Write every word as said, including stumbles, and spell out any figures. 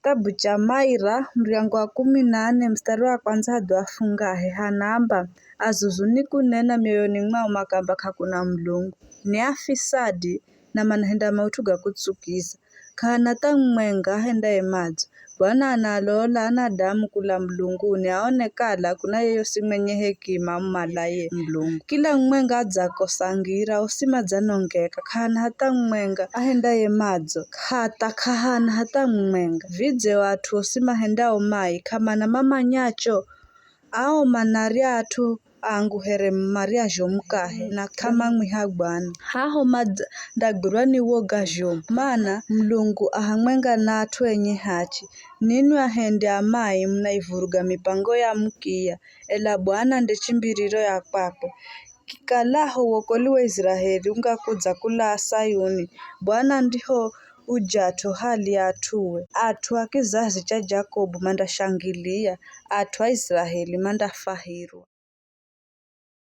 Kithabu cha Maira, muryango wa kumi na nne, mustari wa kwandza hadi wa fungahe, hanaamba, "Azuzu nikunena mioyoni mwao makamba k'akuna Mulungu. Ni afisadi, na manahenda maut'u ga kutsukiza. K'ahana hata mumwenga ahendaye madzo. Bwana anaalola anadamu kula mulunguni, aone kala kuna yeyosi mwenye hekima amumalaye Mulungu. Kila mumwenga adzakosa ngira, osi madzanongeka, k'ahana hata mumwenga ahendaye madzo, hata k'ahana hata mumwenga. Vidze o at'u osi mahendao mai, k'amana mamanyacho? Ao manarya at'u angu here maryazho mukahe, na k'amamwiha Bwana. Haho mandagwirwa ni woga zhomu, mana Mulungu a hamwenga na at'u enye hachi. Ninwi ahendi a mai munaivuruga mipango ya mukiya, ela Bwana nde chimbiriro ya kwakwe. Kikalaho wokolwi wa Iziraeli ungakudza kula Sayuni, Bwana ndiho ujat'o hali ya at'ue. At'u a kizazi cha Jakobu mandashangilia, at'u a Iziraeli mandafahirwa.